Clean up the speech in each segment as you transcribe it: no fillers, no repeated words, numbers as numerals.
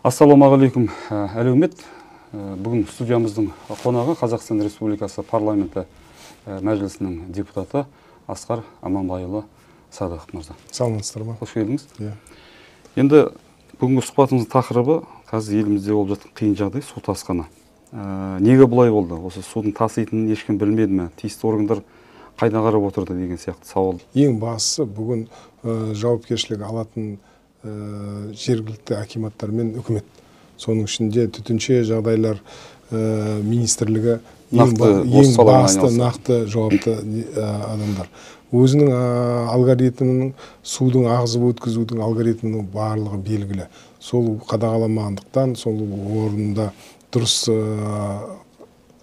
Ассалаумағалейкум, әлеумет. Бүгін студиямыздың қонағы Қазақстан Республикасы парламенті мәжілісінің депутаты Асқар Аманбайұлы Садықов мырза. Саламатсыздар ма? Қош келдіңіз. Енді бүгінгі сұхбатымыздың тақырыбы қазір елімізде болып жатқан қиын жағдай, су тасқыны. Неге бұлай болды? Осы судың таситынын ешкім білмеді ме? Тиісті органдар қайда қарап отырды деген сияқты сауал. Ең бастысы бүгін жауапкершілік алатын жергілікті акиматтар мен үкімет. Соның ішінде төтенше жағдайлар министрлігі ең басты нақты жауапты адамдар. Өзінің алгоритмінің, судың ағызып өткізудің алгоритмінің барлығы белгілі. Сол қадағаламағандықтан, сол орында дұрыс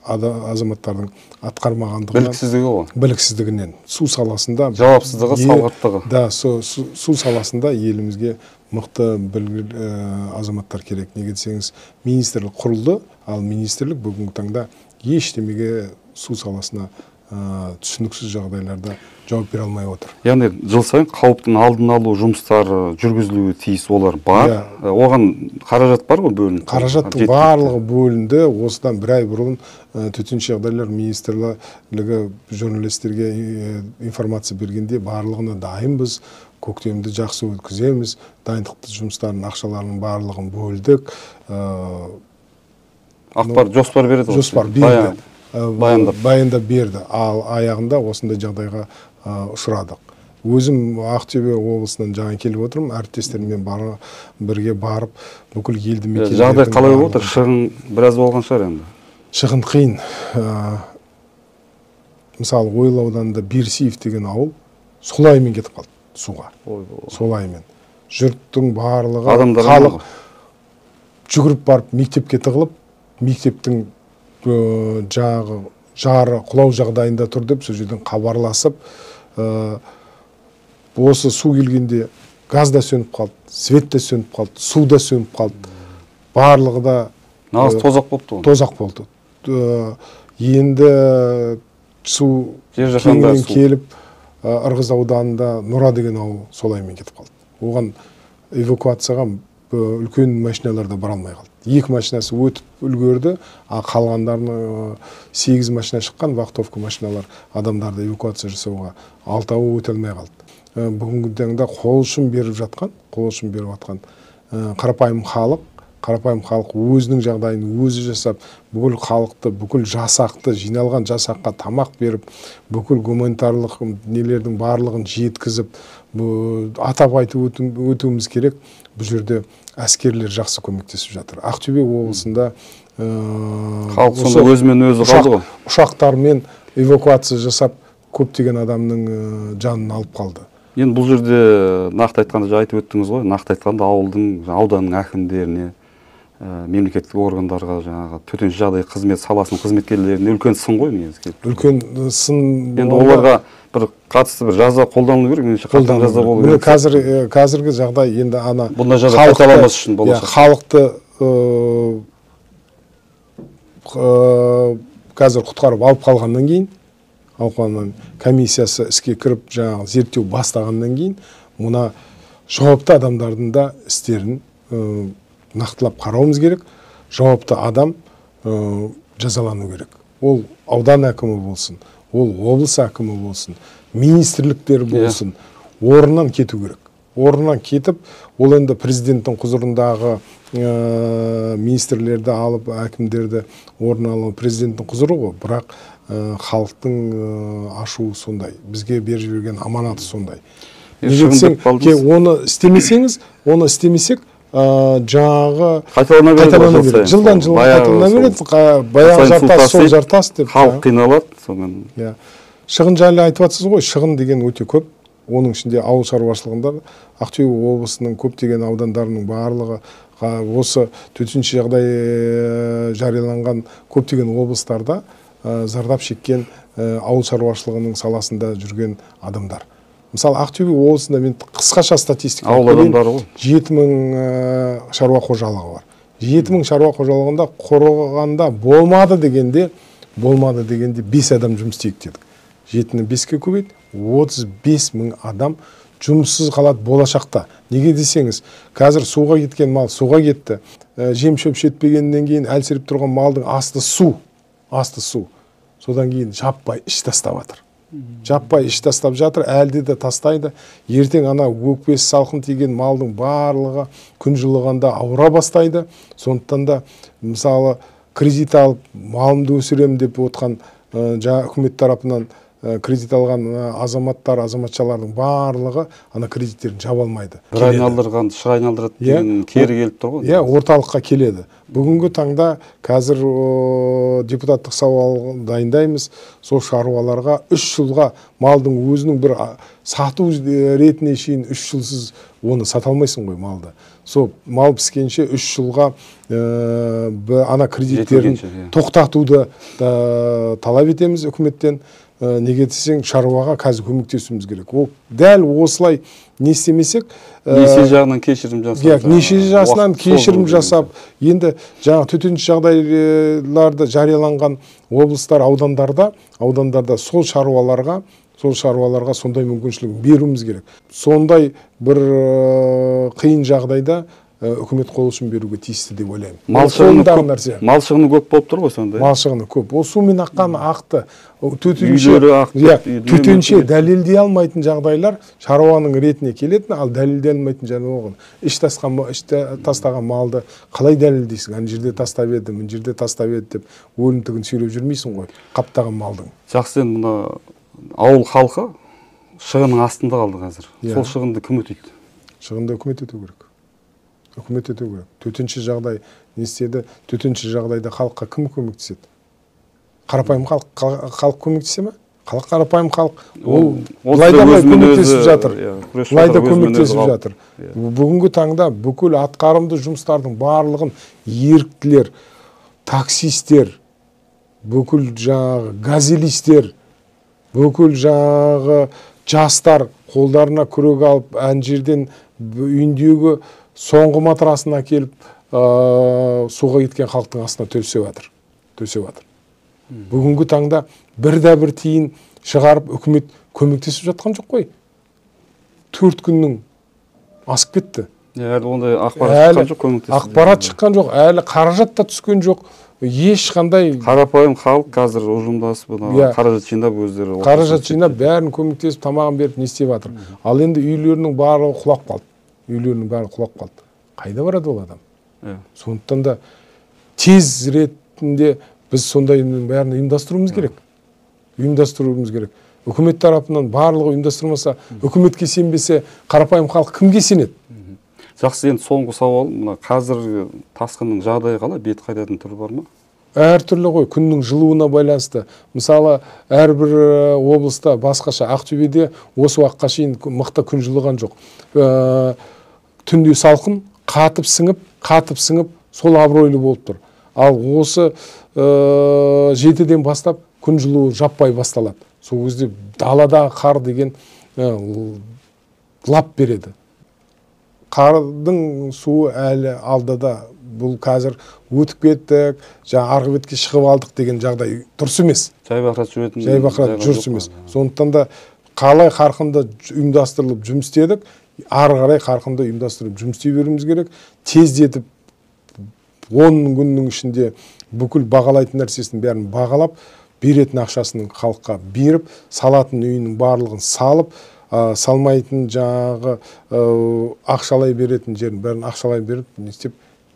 азаматтардың атқармағандығынан, біліксіздігі ғой. Біліксіздігінен, су саласында жауапсыздығы, салғырттығы. Да, су саласында елімізге мықты білгір азаматтар керек. Неге десеңіз, министрлік құрылды, ал министрлік бүгінгі таңда ештемеге су саласына түсініксіз жағдайларда жауап бере алмай отыр. Яғни жыл сайын қауіптің алдын алу жұмыстары жүргізілуі тиіс, олар бар. Оған қаражат бар ғой бөлінді? Қаражаттың барлығы бөлінді. Осыдан бір ай бұрын төтенше жағдайлар министрлігі журналистерге информация бергенде барлығына дайынбыз, көктемді жақсы өткіземіз, дайындықты жұмыстарын, ақшаларының барлығын бөлдік. Ақпар, жоспар береді ғой. Жоспар берді. Баяндап берді. Ал аяғында осындай жағдайға ұшырадық. Өзім Ақтөбе облысынан жаңа келіп отырмын, әріптестеріммен бірге барып, бүкіл елді мекендердің жағдай қалай болып отыр? Шығын біраз болған шығар енді. Шығын қиын. Мысалы, Ойыл ауданында Берсиев деген ауыл солаймен кетіп қалды суға. Солаймен. Жұрттың барлығы, халық жүгіріп барып мектепке тығылып, мектептің жағы жары құлау жағдайында тұр деп сол жерден хабарласып, осы су келгенде газ да сөніп қалды, свет те сөніп қалды, су да сөніп қалды. Барлығы да нағыз тозақ болыпты ғой. Тозақ болды. Енді су кеңінен келіп, Ырғыз ауданында Нұра деген ауыл солаймен кетіп қалды. Оған эвакуацияға үлкен машиналар да бара алмай қалды. Екі машинасы өтіп үлгерді, а қалғандарының 8 машина шыққан, вахтовка машиналар адамдарды эвакуация жасауға, 6-ауы өте алмай қалды. Бүгінгі таңда қол ұшын беріп жатқан, қарапайым халық, өзінің жағдайын өзі жасап, бүкіл халықты, бүкіл жасақты, жиналған жасаққа тамақ беріп, бүкіл гуманитарлық нелердің барлығын жеткізіп, атап айтып өтуіміз керек. Бұл жерде әскерлер жақсы көмектесіп жатыр. Ақтөбе облысында халық сонда өзімен өзі қалды ғой. Ұшақтармен эвакуация жасап, көптеген адамның жанын алып қалды. Енді бұл жерде нақты айтқанда, айтып өттіңіз ғой, нақты айтқанда ауылдың, ауданның әкімдеріне, мемлекеттік органдарға, жаңағы төтенше жағдай қызмет саласының қызметкерлеріне үлкен сын ғой негізгі. Үлкен сын. Енді оларға бір қатысты бір жаза қолдану керек, немесе қатаң жаза болу керек. Қазіргі жағдай енді ана бұндай жаза қайталамас үшін болашақ. Халықты қазір құтқарып алып қалғаннан кейін, комиссиясы іске кіріп, жаңағы зерттеу бастағаннан кейін, мына жауапты адамдардың да істерін нақтылап қарауымыз керек. Жауапты адам жазалану керек. Ол аудан әкімі болсын, ол облыс әкімі болсын, министрліктер болсын, орнынан кету керек. Орнынан кетіп, ол енді президенттің құзырындағы министрлерді алып, әкімдерді орын алу президенттің құзыры ғой, бірақ халықтың ашуы сондай, бізге беріп жіберген аманаты сондай. Оны істемесеңіз, оны істемесек, жаңағы қайталана береді. Жылдан жылға қайталана береді. Баяғы жартас, сол жартас деп. Халық қиналады сонымен. Шығын жайлы айтып жатсыз ғой, шығын деген өте көп. Оның ішінде ауыл шаруашылығында Ақтөбе облысының көптеген аудандарының барлығы осы төтенше жағдай жарияланған көптеген облыстарда зардап шеккен ауыл шаруашылығының саласында жүрген адамдар. Мысалы, Ақтөбе облысында мен қысқаша статистика ауыл адамдары ғой. 7000 шаруа қожалығы бар. 7000 шаруа қожалығында құрығанда болмады дегенде 5 адам жұмыс істейік дедік. 7-ні 5-ке көбейт, 35 мың адам Жұмыссыз қалады болашақта. Неге десеңіз, қазір суға кеткен мал суға кетті. Жем шөп жетпегеннен кейін әлсіреп тұрған малдың асты су, асты су. Содан кейін жаппай іш тастап жатыр. Жаппай іш тастап жатыр, әлде де тастайды. Ертең ана өкпесі салқын тиген малдың барлығы күн жылығанда ауыра бастайды. Сондықтан да мысалы кредит алып малымды өсіремін деп отқан жаңа үкімет тарапынан кредит алған азаматтар, азаматшалардың барлығы ана кредиттерін жаба алмайды. Бір айналдырған, шыр айналдырады деген кері келіп тұр ғой. Иә, орталыққа келеді. Бүгінгі таңда қазір депутаттық сауал дайындаймыз. Сол шаруаларға 3 жылға малдың өзінің бір сату ретіне шейін 3 жылсыз оны сата алмайсың ғой малды. Сол мал піскенше 3 жылға ана кредиттерін тоқтатуды талап етеміз үкіметтен. Неге десең, шаруаға қазір көмектесуіміз керек. Ол дәл осылай не істемесек, несие жағынан кешірім жасап, несие жасынан кешірім жасап, енді жаңа төтенше жағдайларды жарияланған облыстар, аудандарда сол шаруаларға сондай мүмкіншілік беруіміз керек. Сондай бір қиын жағдайда үкімет қол ұшын беруге тиісті деп ойлаймын. Мал шығыны көп болып тұр ғой сонда? Мал шығыны көп. Ол сумен аққан ақты. Төтенше дәлелдей алмайтын жағдайлар шаруаның ретіне келетін, ал дәлелдей алмайтын жағдай. Іш тастаған малды қалай дәлелдейсің? Ана жерде тастап еді, мына жерде тастап еді деп өлімтігін сүйреп жүрмейсің ғой, қаптаған малдың. Жақсы, енді мына ауыл халқы шығынның астында қалды қазір. Сол шығынды кім өтейді? Шығынды үкімет өтеу керек. Үкімет өтеу керек. Төтенше жағдай не істеді? Төтенше жағдайда халыққа кім көмектеседі? Қарапайым халық көмектесе ме? Халық, қарапайым халық, ол былай да былай көмектесіп жатыр. Былай да көмектесіп жатыр. Бүгінгі таңда бүкіл атқарымды жұмыстардың барлығын еріктілер, таксистер, бүкіл жаңағы газелистер, бүкіл жаңағы жастар қолдарына күрек алып, ән жерден үйіндегі соңғы матрасына келіп, суға кеткен халықтың астына төсеп жатыр. Төсеп жатыр. Бүгінгі таңда бір де бір тиын шығарып үкімет көмектесіп жатқан жоқ қой. 4 күннің асып кетті. Әлі ондай ақпарат шыққан жоқ, көмектесіп. Ақпарат шыққан жоқ, әлі қаражат та түскен жоқ. Ешқандай қарапайым халық қазір ұжымдасып, қаражат жинап өздері. Қаражат жинап, бәрін көмектесіп, тамағын беріп не істеп жатыр. Ал енді үйлерінің барлығы құлап қалды. Үйлерінің бәрі құлап қалды. Қайда барады ол адам? Сондықтан да тез ретінде біз сондайдың бәрін ұйымдастыруымыз керек. Ұйымдастыруымыз керек. Үкімет тарапынан барлығы ұйымдастырмаса, үкіметке сенбесе, қарапайым халық кімге сенеді? Жақсы, енді соңғы сауал, мына қазір тасқынның жағдайы қалай, бет қайтатын түрі бар ма? Әртүрлі ғой, күннің жылуына байланысты. Мысалы, әрбір облыста басқаша. Ақтөбеде осы уақытқа шейін мықты күн жылыған жоқ. Түнде салқын, қатып сіңіп, сол абыройлы болып тұр. Ал осы 7-ден бастап күн жылуы жаппай басталады. Сол кезде далада қар деген лап береді. Қардың суы әлі алдада, бұл қазір өтіп кеттік, жаңа арғы бетке шығып алдық деген жағдай дұрыс емес. Жайбақырат жүріс емес. Сондықтан да қалай қарқынды ұйымдастырылып жұмыс істедік, ары қарай қарқынды ұйымдастырып жұмыс істей беруіміз керек. Тездетіп 10 күннің ішінде бүкіл бағалайтын нәрсесінің бәрін бағалап, беретін ақшасын халыққа беріп, салатын үйінің барлығын салып, салмайтын жаңағы ақшалай беретін жерін бәрін ақшалай беріп, не істеп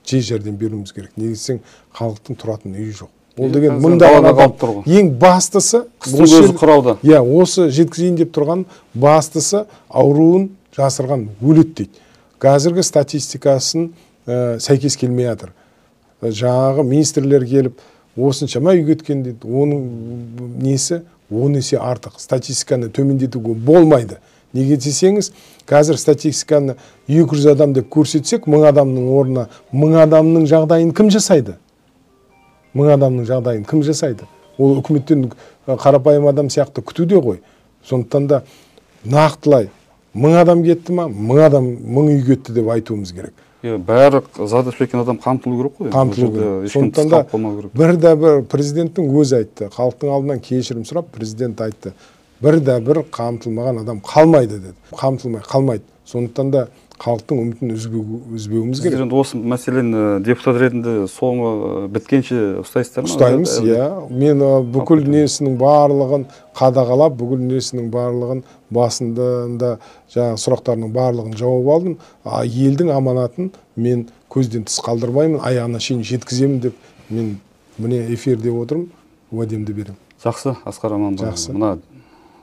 жей жерден беруіміз керек. Неге десең, халықтың тұратын үйі жоқ. Ол деген мыңдаған адам. Ең бастысы, иә, осы жеткізейін деп тұрған бастысы ауруын жасырған өледі дейді. Қазіргі статистикасын сәйкес келмей жатыр. Жаңағы министрлер келіп, осыншама үй кеткен дейді, оның несі 10 есе артық. Статистиканы төмендетуге болмайды. Неге десеңіз, қазір статистиканы 200 адам деп көрсетсек, 1000 адамның орнына 1000 адамның жағдайын кім жасайды? 1000 адамның жағдайын кім жасайды? Ол үкіметтен қарапайым адам сияқты күтуде ғой. Сондықтан да нақтылай 1000 адам кетті ма, 1000 адам 1000 үй кетті деп айтуымыз керек. Бәрі зардап шеккен адам қамтылу керек қой. Қамтылу керек. Сондықтан да бір де бір президенттің өзі айтты. Халықтың алдынан кешірім сұрап, президент айтты. Бір да бір қамтылмаған адам қалмайды деді. Қамтылмай қалмайды. Сондықтан да халықтың үмітін үзбеуіміз керек. Сіздер енді осы мәселені депутат ретінде соңы біткенше ұстайсыздар ма? Ұстаймыз, иә. Мен бүкіл несінің барлығын қадағалап, бүкіл несінің барлығын басында жаңағы сұрақтарының барлығын жауап алдым. Елдің аманатын мен көзден тыс қалдырмаймын, аяғына шейін жеткіземін деп мен міне эфирде отырмын, уәдемді беремін. Жақсы, Асқар Аманбайұлы. Мына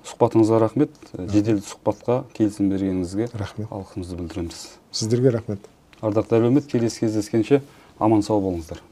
сұхбатыңызға рахмет. Жедел сұхбатқа келісім бергеніңізге рахмет. Алғысымызды білдіреміз. Сіздерге рахмет. Ардақты әлеумет, келесі кездескенше аман сау болыңыздар.